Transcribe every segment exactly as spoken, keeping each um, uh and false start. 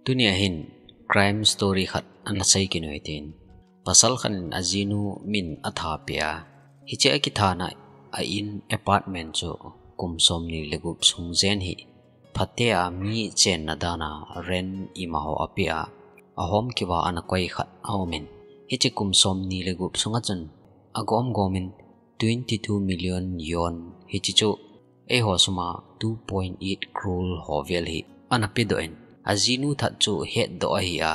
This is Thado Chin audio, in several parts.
Tunia hin crime story khat ana sei kit u hitin. Pasal khat in ajinu min atha peh a, hiche akithana a in apartment chu kum somni le gup sung jen hi phatea mi chenna dana rent imaho apeh a, ahom keuva ana koi khat aumin, hiche kum somni le gup sunga chun agom gomin twenty two million yuan, hiche chu eiho suma two point eight crore ho vel hi ana pedoh in, ajinu that chu hetdoh ahi a,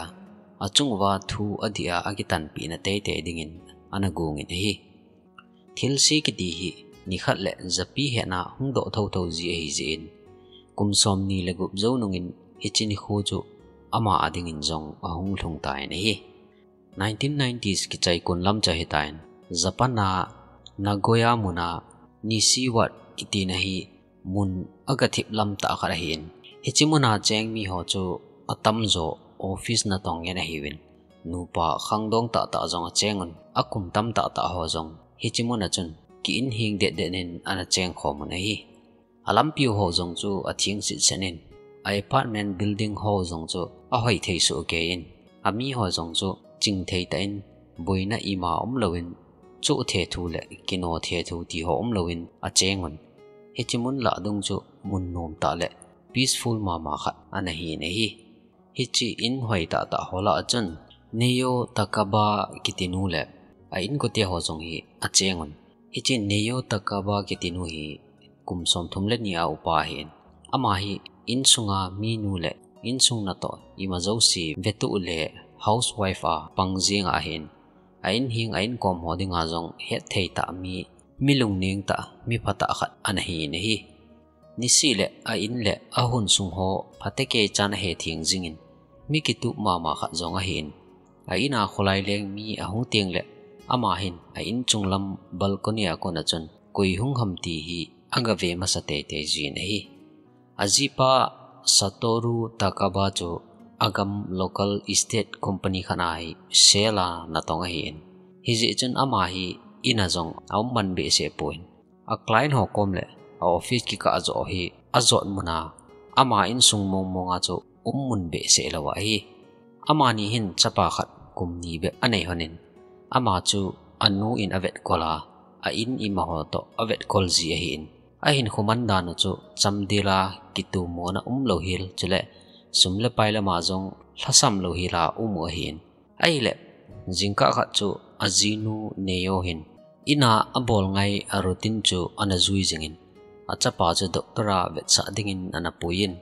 achunguva thu adih a akitanpehna teitei dingin ana gongin ahi. Thilse kiti hi nikhat le japi hetna hung doh thotho ji ahi jeh in, kum somni le gup jou nungin hiche nikho chu ama adingin jong ahung lhung tan ahi. Nineteen nineties kichai kun lam chu ahitan, Japan a Nagoya muna Nishiwat kitina hi mun agathip lam tah khat ahin, hiche muna cheng miho chu atamjo office natong ngen ahiuvin, nupa khangdong tahtah jong achengun, akum tam tahtah ho jong hiche muna chun ki-in hing detdet in ana cheng khomun ahi. Alampiu ho jong chu atheng sitset in, a apartment building ho jong chu ahoi thei sohkei in, amiho jong chu chingthei tah in, boina ima umlouvin, choh thethu le kino thethu tiho umlouvin achengun, hiche mun lah dung chu mun nomtah le peaceful mama khat ana hin ahi. Hiche in hoi tahtah ho lah a chun Neo Takaba kitinu le a inkote ho jong hi achengun. Hiche Neo Takaba kitinu hi kum somthum le ni a upa ahin, ama hi insunga minu le insung natoh ima jouse vetuh le housewife a pang jeng ahin, a in hing a inkom ho dinga jong hetthei tah mi, mi lungneng tah, mi phatah khat ana hin ahi. Nisih le a in le ahun sung ho phatecha ana hetheng jingin, mi kitup mama khat jong ahin, a in a kholai leng mi ahung teng le ama hin a in chunglam balcony a kona chun koi hung ham ti hi agave masa teitei jin ahi. Ajipa Satoru Takaba chu agam local estate company khat a hi sale a natong ahin, hijeh chun ama hi in a jong aum man behseh pon, a client ho kom le a office kikah joh hi ajot muna ama insung mong monga chu um mun behseh lou ahi. Amani hin chapa khat kum ni bep anei lhonin, ama chu anu in avetkol a, a in imaho toh avetkol ji ahin, ahinkho mandan u chu chamdel a kitomona umlou hel chule sum le pai lama jong lhasam lou hel a um u ahin. Ahile, jingkah khat chu ajinu Neo hin in a abol ngai a routine chu ana jui jingin, achapa chu doctor a vetsah dingin ana puiyin,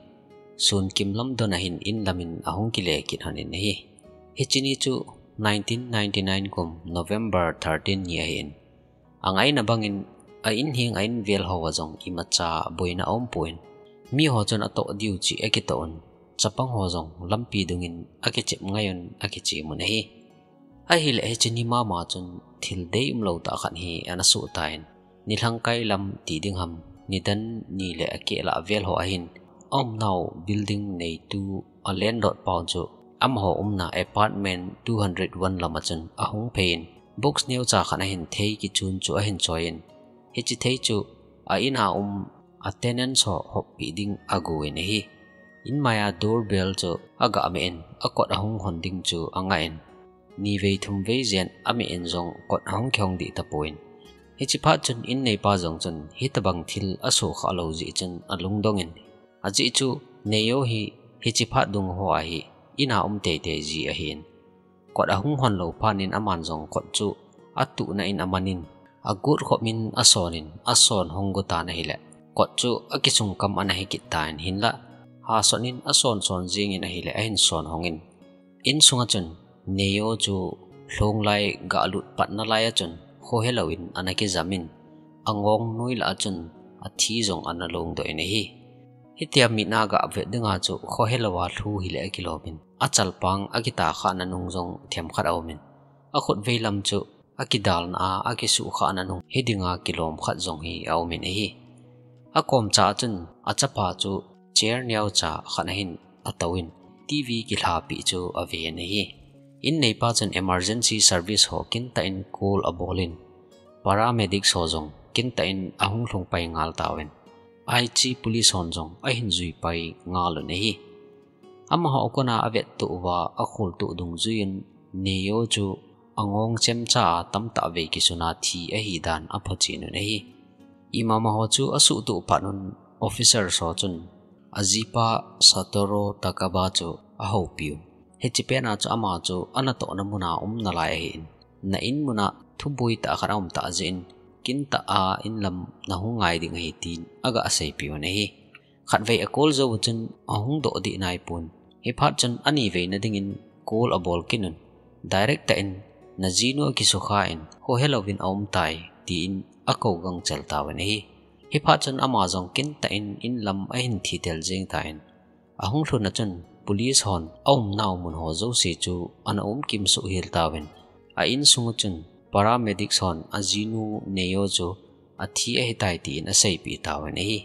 sun kimlam dona hin in lamin ahung kile kit lhonin ahi. Hiche ni chu nineteen ninety-nine kum November thirteen ni ahin, angaina bangin a in hing a in vel hoa jong imacha boina aumpon, miho chun atoh diu cheh akitoh un, chapang ho jong lampi dungin akichep ngai un akichemun ahi. Ahile hiche ni mama chun thil deium lou tah khat hi ana soh tan, nilhang kai lam ti ding ham, nidan ni le akehlah vel ho ahin, aumnau building neitu a landlord pau chu amaho umna apartment two hundred one lama chun ahung pheiyin, box neocha khat ahin thei kichun chu ahin choiyin, hiche thei chu a in a um a tenants ho hoppeh ding agoin ahi. In maiya doorbell chu agah mehin, akot ahung hon ding chu angahin, nivei thumvei jen amehin jong kot ahung kihong deh tapoin, hiche phat chun in neipa jong chun hitobang thil asoh khalou jeh chun alungdongin, ajeh chu Neo hi hiche phat dung hoa hi in a um teitei ji ahin, kot ahung hon lou phat in aman jong kot chu atuhna in amanin, agot khopin asonin, ason hong gotan ahile, kot chu akisung kam ana hikit tan, hinlah hasotnin ason son jingin ahile ahin son hongin, insunga chun Neo chu lhonglai gahlut patna laiya chun khohelouvin ana kijamin, angong noi lah a chun athi jong ana longdoh in ahi. Hitia mit a gah vet dinga chu khohelouva lhu hile akilomin, achalpang akitahkhahna nung jong themkhat aumin, akhotvei lam chu akidalna a akisuhkhahna nung hidinga kilom khat jong hi aumin ahi. Akomcha a chun achapa chu chair neocha khat ahin atouvin, TV kilhapeh chu aven ahi. In neipa chun emergency service ho kintah in call abolin, paramedics ho jong kintah in ahung lhungpai ngal tauvin, Aichi police hon jong ahin juipai ngalun ahi. Amaho kona avettuh uva akhultuh dungjuiyin Neo chu angong chemcha a tamtah vei kisuna thi ahidan aphochenun ahi. Imamaho chu asuhtuh phatnun officers ho chun ajipa Satoru Takaba chu ahoupiu. Hiche pena chu ama chu anatohna muna umnalai ahin, na in muna thuboi tah khat aum tah jeh in, kintah a inlam nahung ngai ding ahi tin aga seipiuvin ahi. Khatvei acall jou chun ahung doh dih naipon. Hiphat chun aniveina dingin call abol kitnun, direct tah in, najinu akisukha in, khohelouvin aumtai, tin akou gangchel tauvin ahi. Hiphat chun ama jong kintah in inlam ahin thitel jeng tan, ahung lhun a chun police hon aumnau mun ho jouse chu ana umkimsuh hel tauvin, a insung a chun paramedics hon ajinu Neo chu athi ahitai tin aseipeh tauvin ahi.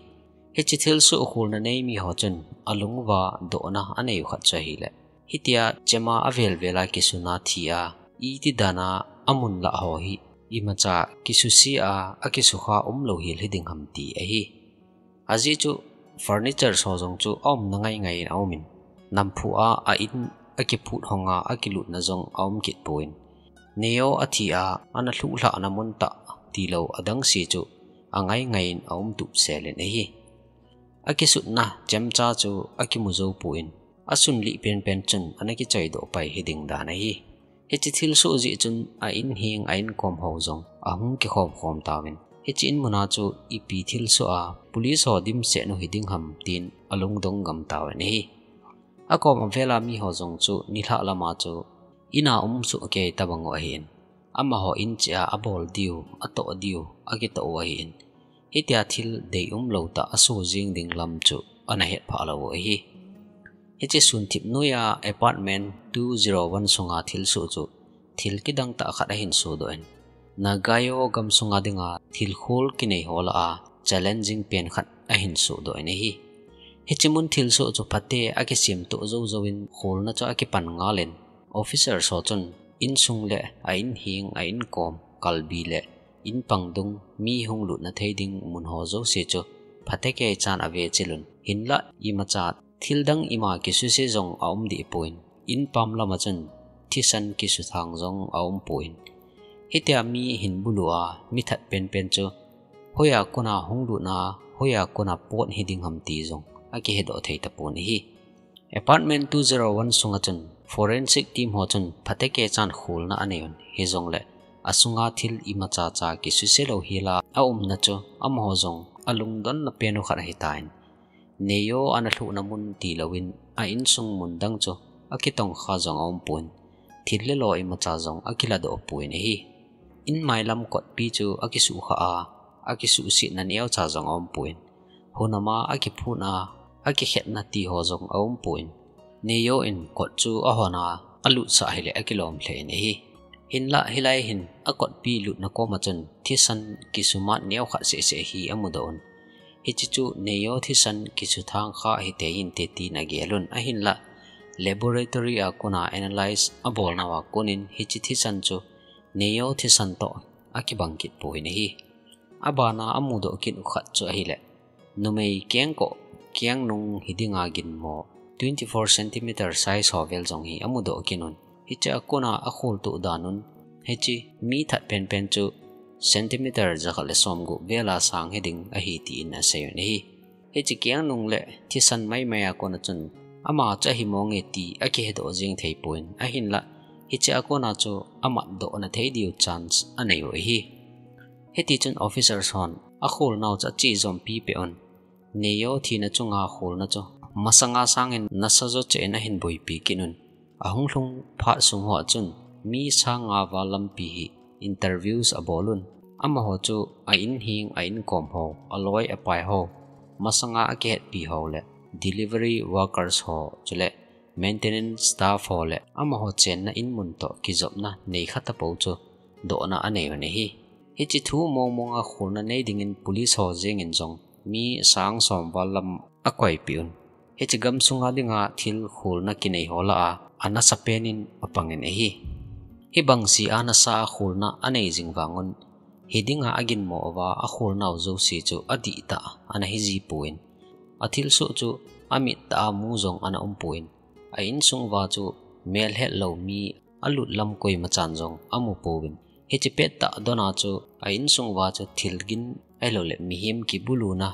Hiche thilsoh kholna nei miho chun alunguva dohna aneiu khat chu ahile, hitia chema avelvela kisuna thi a, iti dana amun lah ho hi imacha kisuse a akisukha umlou hel hiding ham ti ahi. Ajeh chu furniture ho jong chu aumna ngaingai in aumin, namphu a a in akiphut honga akilutna jong aum kitpon, Neo athi a ana lhuhlhahna mun tah tilou adangse chu angaingai in aum tupselin ahi. Akisutna chemcha chu akimu joupon, asunlih penpen chun ana kichaidoh pai hiding dan ahi. Hiche thilsoh jeh chun a inheng a inkom ho jong ahung kikhomkhom tauvin, hiche in muna chu ipi thilsoh a police ho dimset u hiding ham tin alungdong gam tauvin ahi. Akom avela miho jong chu nilhah lama chu ina umsoh kei tabang u ahin, amaho in cheh a abol diu, atoh diu akitoh u ahin, hitia thil deium lou tah asoh jeng ding lam chu ana hetphah lou u ahi. Hiche sunthip noiya apartment two zero one sunga thilsoh chu thil kidang tah khat ahin sodoh in, Nagayo gamsunga dinga thilkhol kinei ho lah a challenging pen khat ahin sodoh in ahi. Hiche mun thilsoh chu phate akisemtoh joujouvin kholna chu akipan ngalin, officers ho chun insung le a inheng a inkom, kalbi le inpang dung, mi hung lutna thei ding mun ho jouse chu phatecha in avechilun, hinlah imacha thildang ima kisuse jong aum dehpon, inpam lama chun thisan kisuthang jong aumpon, hitia mi hin bulu a mi that penpen chu hoiya kona hung lutna, hoiya kona pot hiding ham ti jong akihedoh thei tapon ahi. Apartment two zero one sunga chun forensic team ho chun phatecha in kholna aneiyun, hijongle asunga thil imachacha kisuse lou hela aumna chu amaho jong alungdonna pen u khat ahitan, Neo ana lhuhna mun tilouvin a insung mun dang chu akitongkha jong aumpon, thil le lo imacha jong akiladoh pon ahi. Inmai lam kotpi chu akisuhkhah a, akisuhsetna neocha jong aumpon, hunama akiphutna, akikhetna ti ho jong aumpon, Neo in kot chu ahon a, alutsah hile akilom lheh in ahi. Hinlah hilai hin akotpi lutna koma chun thisan kisumat neokhat sehseh hi amudoh un, hiche chu Neo thisan kisuthang kha hitei inte tin agelun, ahinlah laboratory a kona analyze abolnauva konin hiche thisan chu Neo thisan toh akibang kitpon ahi. Abana amudoh kit u khat chu ahile, numei kengkoh, kengnung hidinga ginmo twenty four centimeter size ho vel jong hi amudoh kitnun, hiche a kona akholtoh danun, hiche mi that penpen chu centimeter jakhat le somgup vela sang hiding ahi tin aseiyun ahi. Hiche kengnung le thisan maimai a kona chun ama chu ahimonge ti akihedoh jeng theipon, ahinlah hiche a kona chu amatdohna thei diu chance aneiu ahi. Hitichun officers hon akholnau chu achejompi peh un, Neo thina chunga kholna chu masanga sangin nasajo cheh in ahin boipi kitnun, ahung lhung phat sung hoa chun mi sang nga val lampi hi interviews abolun, amaho chu a inheng a inkom ho, aloi apai ho, masanga akihetpi ho le delivery workers ho chule maintenance staff ho le amaho chenna inmun toh kijopna neikha tapou chu dohna aneiyun ahi. Hiche thu mongmonga kholna nei dingin police ho jengin jong mi sang som val lam akoipeh un, hiche gamsunga dinga thil kholna kinei ho lah a anasapen in apangin ahi. Hibang sea nasa a kholna anei jing vangun, hidinga aginmo uva akholnau jouse chu adihtah a ana hijipon, athilsoh chu amittah a mu jong ana umpon, a insung uva chu melhet lou mi alut lam koima chan jong amu pouvin. Hiche pettah dona chu a insung uva chu thilgin ahilouleh mihem kibuluna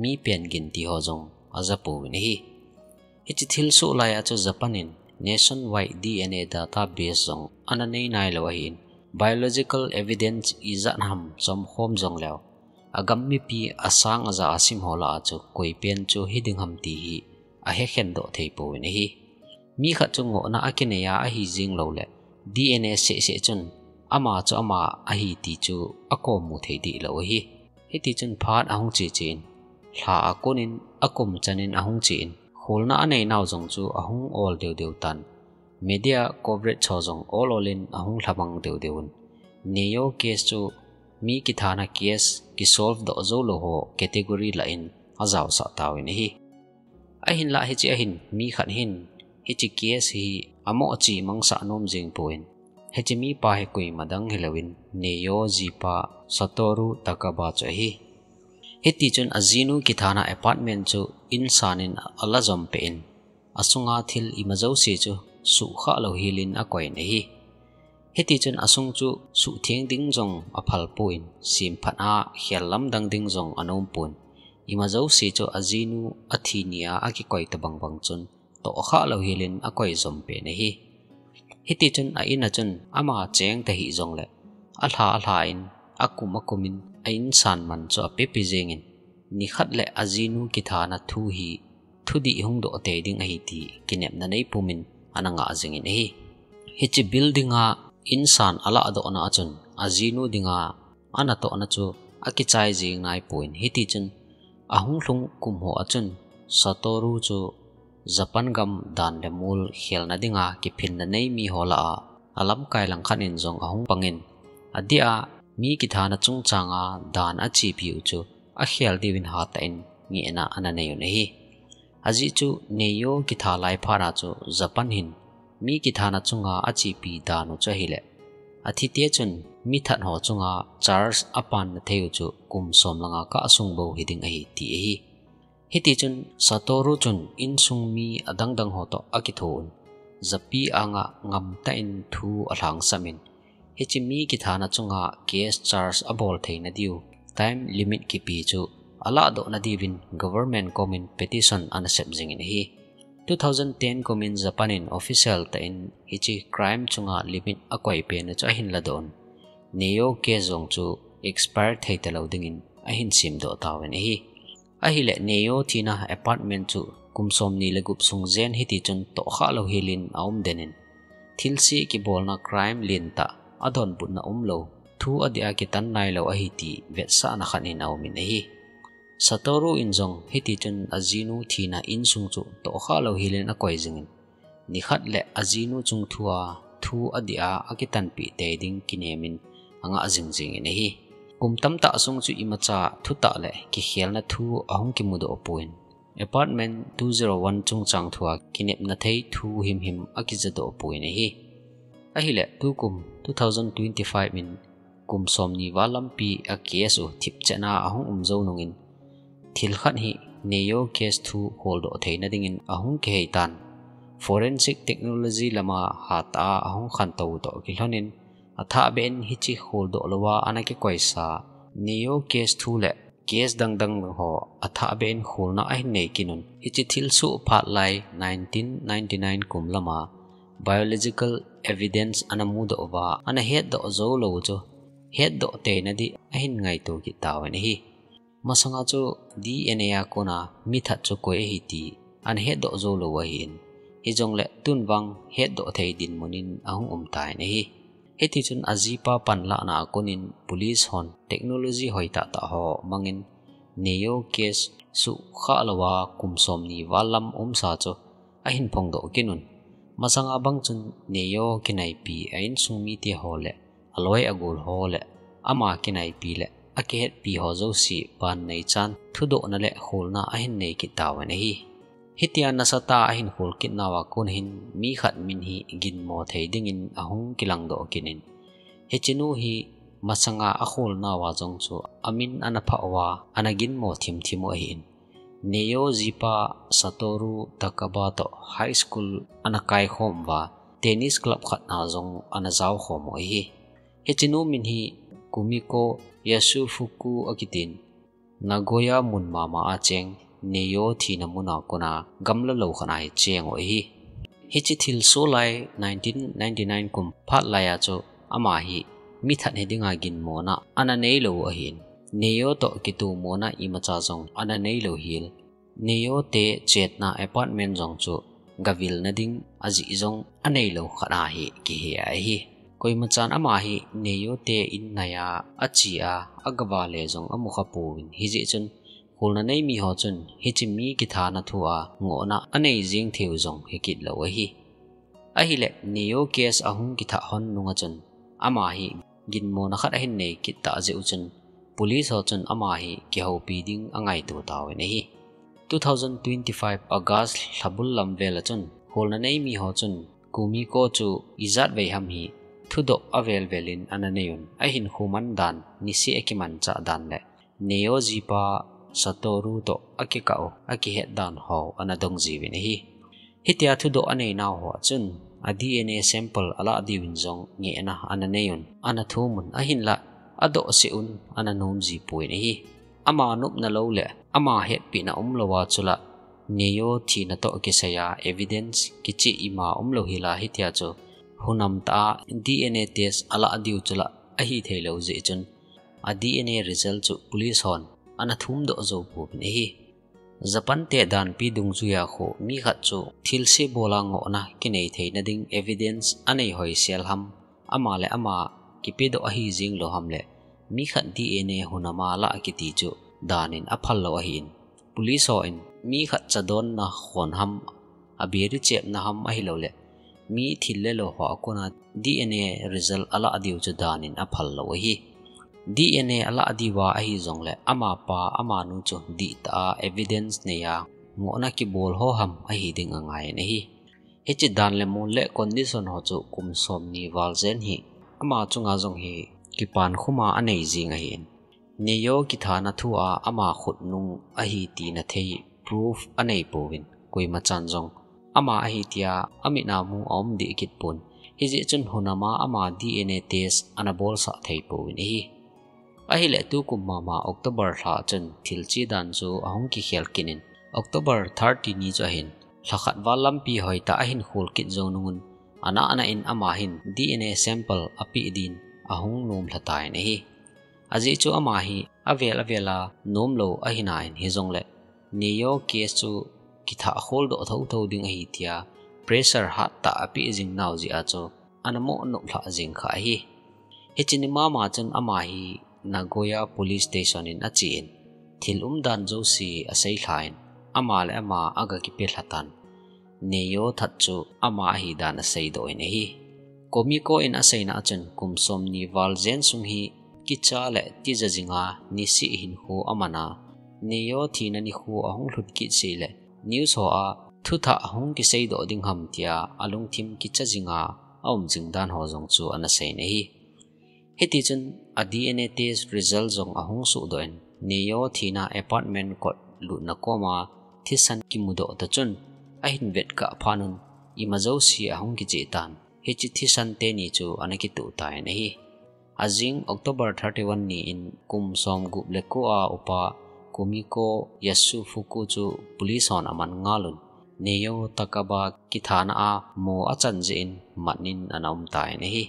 mi peng gin ti ho jong aja pouvin ahi. Hiche thilsoh laiya chu Japan in nationwide D N A database jong ana nei nailou ahin, biological evidence ijat ham chomkhom jongleu, agam mipi asang aja asim ho lah a chu koi pen chu hiding ham ti hi ahekhen doh thei pouvin ahi. Mi khat chu ngohna akinei a ahi jeng louleh, D N A sehseh chun ama chu ama ahi ti chu akomu thei dih lou ahi. Hiti chun phat ahung chechen, lha akon in akum chan in ahung chen, kholna anei nau jong chu ahung ol deudeu tan. Media coverage ho jong ol ol in ahung lhamang deudeu un, Neo case chu mi kithana case kisolve doh jou lou ho category lah in ajaosah tauvin ahi. Ahinlah hiche ahin mi khat hin hiche case hi amoh chemang sah nom jeng pon, hiche mipa hi koima dang hilouvin Neo jipa Satoru Takaba chu ahi. Hiti chun ajinu kithana apartment chu insan in ala jom peh in, asunga thil ima jouse chu suhkhah lou hel in akoi in ahi. Hiti chun asung chu suhtheng ding jong aphal pon, semphat a khel lamdang ding jong anom pon, ima jouse chu ajinu athi nia akikoi tabang bang chun tohkhah lou hel in akoi jom peh in ahi. Hiti chun a in a chun ama cheng tahih jongleh, alha alha in, akum akum in a insan man chu apepi jeng in, nikhat leh ajinu kithana thu hi thudih hung doh tei ding ahi ti kinepna neipum in ana ngah jing in ahi. Hiche building a insan alah dohna a chun ajinu dinga anatohna chu akichai jeng naipon, hiti chun ahung lhung kum ho a chun Satoru chu Japan gam dan le mol khelna dinga kiphinna nei mi ho lah a, alamkai langkhat in jong ahung pang in, adeh a mi kithana chungchang a dan achepi u chu akhel diuvin hatah in ngehna ana nei un ahi. Ajeh chu Neo kitha lai phat a chu Japan hin mi kithana chunga achepi dan u chu ahileh, athi te chun mi that ho chunga charge apanna thei u chu kum som langa kah sung bou hiding ahi ti ahi. Hiti chun Satoru chun insung mi adang dang ho toh akitho un, japi anga ngamtah in thu alhangsam in, hiche mi kithana chunga case charge abol theina diu time limit kipe chu alah dohna diuvin government kom in petition ana sep jing in ahi. Two thousand ten kum in Japan in official tah in hiche crime chunga limit akoi pen u chu ahin ladoh un, Neo case jong chu expire thei talou dingin ahin semdoh tauvin ahi. Ahileh Neo thina apartment chu kum somni le gup sung jen hiti chun tohkhah lou hel in aum den in, thilse kibolna crime lentah adonbutna umlou, thu adih a kitan nailou ahi ti vetsahna khat in aum in ahi. Satoru in jong hiti chun ajinu thina insung chu tohkhah lou hel in akoi jing in, nikhat leh ajinu chung thua thu adih a akitanpeh tei ding kinem in angah jing jing in ahi. Kum tamtah sung chu imacha thutah leh kikhelna thu ahung kimudoh pon, apartment two zero one chungchang thua kinepna thei thu himhim akijadoh pon ahi. Ahileh tukum two thousand twenty-five in kum somni val lampi a case u thipchetna ahung um jou nungin, thil khat hi Neo case thu holdoh theina dingin ahung kihei tan. Forensic technology lama hatah a ahung khantou toh kilhon in, athahbeh in hiche holdoh louva ana kikoisa Neo case thu leh case dang dang ho athahbeh in holna ahin nei kit un. Hiche thilsoh phat lai nineteen ninety-nine kum lama biological evidence ana mudoh uva ana hetdoh jou lou u chu hetdoh teina ding ahin ngaito kit tauvin ahi. Masanga chu D N A a kona mi that chu koi ahi ti ana hetdoh jou lou ahin, hijongleh tun vang hetdoh thei dinmun in ahung um tan ahi. Hiti chun ajipa panlahna a kon in police hon technology hoitah tah ho mangin Neo case suhkhah louva kum somni val lam umsa chu ahin phongdoh kit un. Masanga bang chun Neo kinaipi a insung mite ho leh aloi agol ho leh ama kinaipi leh akihetpi ho jouse ban nei chan thudohna leh kholna ahin nei kit tauvin ahi. Hitia nasatah a ahin khol kit nauva kon hin mi khat min hi ginmo thei dingin ahung kilangdoh kit in, hiche nu hi masanga akhol nauva jong chu amin ana phah uva ana ginmo thimthim u ahin, Neo jipa Satoru Takaba toh high school ana kaikhom uva, tennis club khat a jong ana jaokhom u ahi. Hiche nu min hi Kumiko Yasufuku akitin, Nagoya mun mama a cheng Neo thina muna kona gamla lou khat a hi cheng u ahi. Hiche thilsoh lai nineteen ninety-nine kum phat lai a chu ama hi mithat hi dinga ginmona ana neilou u ahin, Neo toh kitomona imacha jong ana neilou hel. Neo te chetna apartment jong chu gavilna ding ajeh jong aneilou khat a hi kihe ahi. Koimachan ama hi Neo te in nai a ache a, agavale jong amukha pouvin, hijeh chun kholna nei miho chun hiche mi kithana thu a ngohna anei jeng theiu jong hikit lou ahi. Ahile Neo case ahung kithah hon nunga chun ama hi ginmona khat ahin nei kit tah jeh u chun police ho chun ama hi kihoupi ding angaito tauvin ahi. Two thousand twenty-five August lhabul lam vel a chun kholna nei miho chun Kumiko chu ijat vei ham hi thudoh avel vel in ana neiyun, ahinkho man dan, niseh akimanchah dan le Neo jipa Satoru toh akikah u akihet dan ho ana dong jiuvin ahi. Hitia thudoh anei nau ho chun a D N A sample alah diuvin jong ngehna ana neiyun, ana thumun, ahinlah adoh seh un ana nom ji poi ahi. Ama nopna lou le ama hetpehna umlou a chula Neo thina toh kisaiya evidence kicheh ima umlou hila hitia chu hunam tah a D N A test alah diu chula ahithei lou jeh chun a D N A result chu police hon ana thumdoh jou pouvin ahi. Japan te danpi dungjuia khu mi khat chu thilse bola ngohna kinei theina ding evidence anei hoisel ham, ama le ama kipedoh ahi jeng lou ham le mi khat D N A hunam a lah kiti chu dan in aphal lou ahin, police hon mi khat chadonna khon ham, abiri chepna ham ahilou le mi thil le lo ho a kona D N A result alah diu chu dan in aphal lou ahi. D N A alah diu a ahi jongle ama pa ama nu chu dihtah a evidence nei a ngohna kibol ho ham ahi ding angai in ahi. Hiche dan le mun le condition ho chu kum somni val jen hi ama chunga jong hi kipan khum a anei jing ahin, Neo kithana thu a ama khutnung ahi tina thei proof anei pouvin, koima chan jong ama ahi tia amit a mu aum deh kit pon, hijeh chun hunam a ama D N A test ana bolsah thei pouvin ahi. Ahile tukum mama October lha chun thil che dan chu ahung kikhel kit in, October thirty ni chu ahin, lhakhat val lampi hoitah ahin khol kit jou nungun, ana ana in ama hin D N A sample apeh din ahung nom lha tan ahi. Ajeh chu ama hi avel avel a nomlou ahi nan hijongle Neo case chu kithah kholdoh thotho ding ahi tia pressure hattah apeh jing nau jeh a chu ana mo noplhah jing kha ahi. Hiche ni mama chun ama hi Nagoya Police Station in achen, thil umdan jouse asei lhan, ama le ama aga kipe lha tan, Neo that chu ama ahi dan aseidoh in ahi. Kumiko in aseina a chun kum somni val jen sung hi kicha le tija jinga niseh hinkho aman a, Neo thina nikho ahung lhut kit seh le news ho a thuthah ahung kiseidoh ding ham tia alungthim kicha jinga aum jing dan ho jong chu ana sei in ahi. Hiti chun a D N A test result jong ahung sohdoh in, Neo thina apartment kot lutna koma thisan kimudoh ta chun ahin vetkah phat un ima jouse ahung kicheh tan, hiche thisan teni chu ana kitoh tan ahi. Ajing October thirty-one ni in kum somgup le ko a upa Kumiko Yasufuku chu police hon aman ngal un, Neo Takaba kithana a mo achan jeh in mat in ana um tan ahi.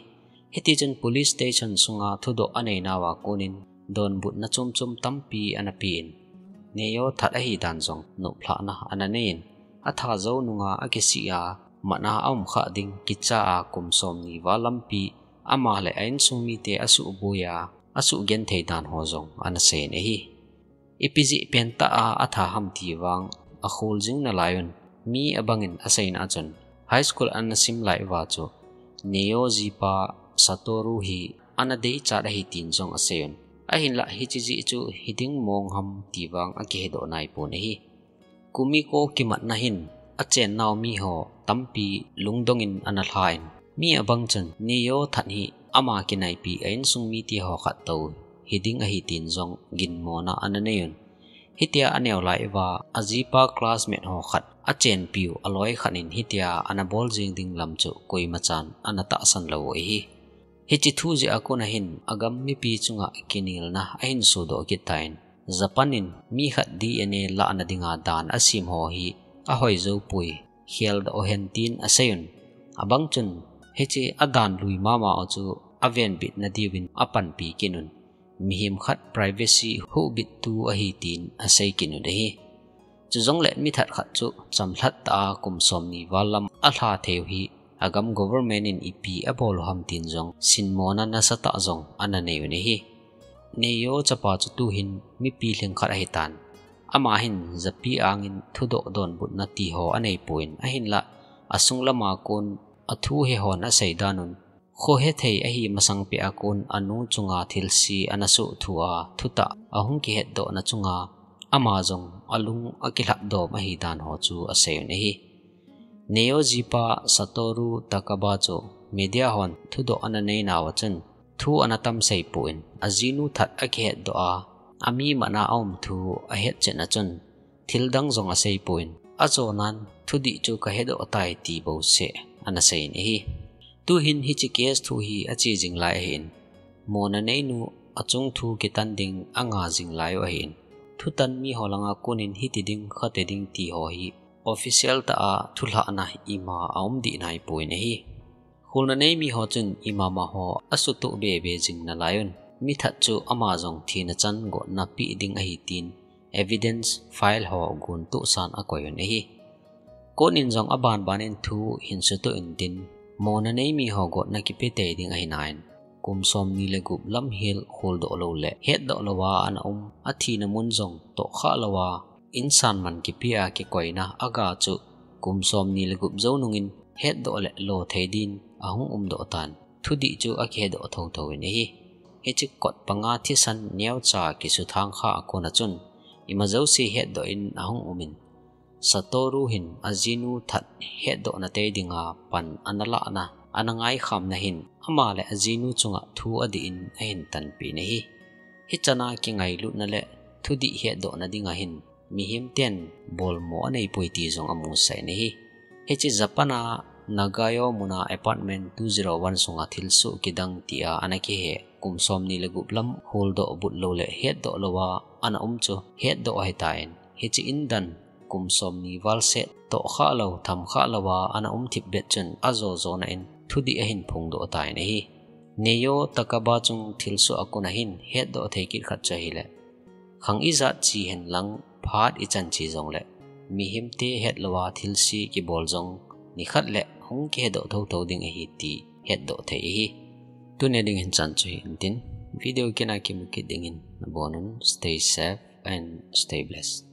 Hiti chun police station sunga thudoh anei nauva konin donbutna chom chom tampi ana pen, Neo that ahi dan jong noplhahna ana nei in, atha jou nunga akisih a mat a aum kha ding kicha a kum somni val lampi ama le a insung mite asuhboi a asuhgenthei dan ho jong ana sei in ahi. Ipi jeh pen tah a atha ham ti vang akhol jing nalai un, mi abang in aseina a chun high school ana sim lai uva chu Neo jipa Satoru hi ana deichat ahi tin jong asei un, ahinlah hiche jeh chu hiding mong ham ti vang akihedoh nai pon ahi. Kumiko kimatna hin achen nau mi ho tampi lungdong in ana lha in, mi abang chun Neo that hi ama kinaipi a insung mite ho khat tou hiding ahi tin jong ginmona ana nei un, Hitia aneo lai uva, ajipa classmate ho khat, achenpiu aloi khat in hitia ana bol jing ding lam chu koimachan ana tahsan lou u ahi. Hiche thu jeh a kon ahin, agam mipi chunga kinelna ahin sodoh kit tan, Japan in mi khat D N A lahna dinga dan asem ho hi ahoi jou poi, kheldoh hen tin asei un. Abang chun, hiche adan lui mama u chu avenbit nadiuvin apanpi kit un. Mihem khat privacy huhbittu ahi tin asei kit un ahi. Chujongle mi that khat chu chamlhat tah a kum somni val lam alha thei u hi agam government in ipi abol u ham tin jong sinmona nasatah jong ana nei un ahi. Neo chapa chu tuhin mipi lhingkhat ahitan. Ama hin japi angin thudoh donbutna ti ho anei pon ahinla asung lama kon athu he hon asei dan un. Khohethei ahi masang peh a kon anu chunga thilse ana soh thu a thutah ahung kihetdohna chunga ama jong alung akilhap dom ahi dan ho chu asei un ahi. Neo jipa Satoru Takaba chu media hon thudoh ana nei nauva chun thu ana tam sei pon ajinu that akihetdoh a, ami mana aum thu ahetchet na chun thil dang jong asei pon, ajonan thudih chu kahedoh tai ti bouseh ana sei in ahi. Tuhin hiche case thu hi ache jing lai ahin, mona neinu achung thu kitan ding anga jing lai u ahin, thutan mi ho langa konin hiti ding khati ding ti ho hi official tah a thulhahna ima aum dih nai pon ahi. Kholna nei mi ho chun imama ho asutoh bebe jing nalai un, mi that chu ama jong thina chan gotna pe ding ahi tin evidence file ho gon tohsan akoi un ahi. Court in jong abanban in thu hin sutoh intin, mona nei mi ho gotna kipe tei ding ahi nan, kum somni le gup lam hel kholdoh lou le hetdoh louva ana um, athina mun jong tohkhah louva insan man kipe a kikoina aga chu kum somni le gup jou nungin hetdoh le lo thei din ahung umdoh tan, thudih chu akihedoh thotho in ahi. Hiche kot panga thisan neocha kisuthang kha a kona chun ima jouse hetdoh in ahung umin, Satoru hin ajinu that hetdohna tei dinga pan ana lahna, ana ngaikhamna hin ama le ajinu chunga thu adih in ahin tanpeh in ahi. Hichana kingailutna le thudih hetdohna dinga hin mihem ten bolmo anei poi ti jong amusah in ahi. Hiche Japan a Nagayo muna apartment two zero one sunga thilsoh kidang tia ana kihe kum somni le gup lam kholdoh but lou le hetdoh louva ana um chu hetdoh ahitan, hiche indan kum somni val seh tohkhah lou, thamkhah louva ana um thipbeh chun ajo jona in thudih ahin phongdoh tan ahi. Neo Takaba chung thilsoh a kona hin hetdoh thei kit khat chu ahile, khang ijat chi henlang phat ichan chi jongle, mihemte hetlouva thilse kibol jong nikhat le hung kihedoh thotho ding ahi ti hetdoh thei ahi. Tunia ding hin chan chu hi intin, video kit a kimu kit dingin nabonun, stay safe and stay blessed.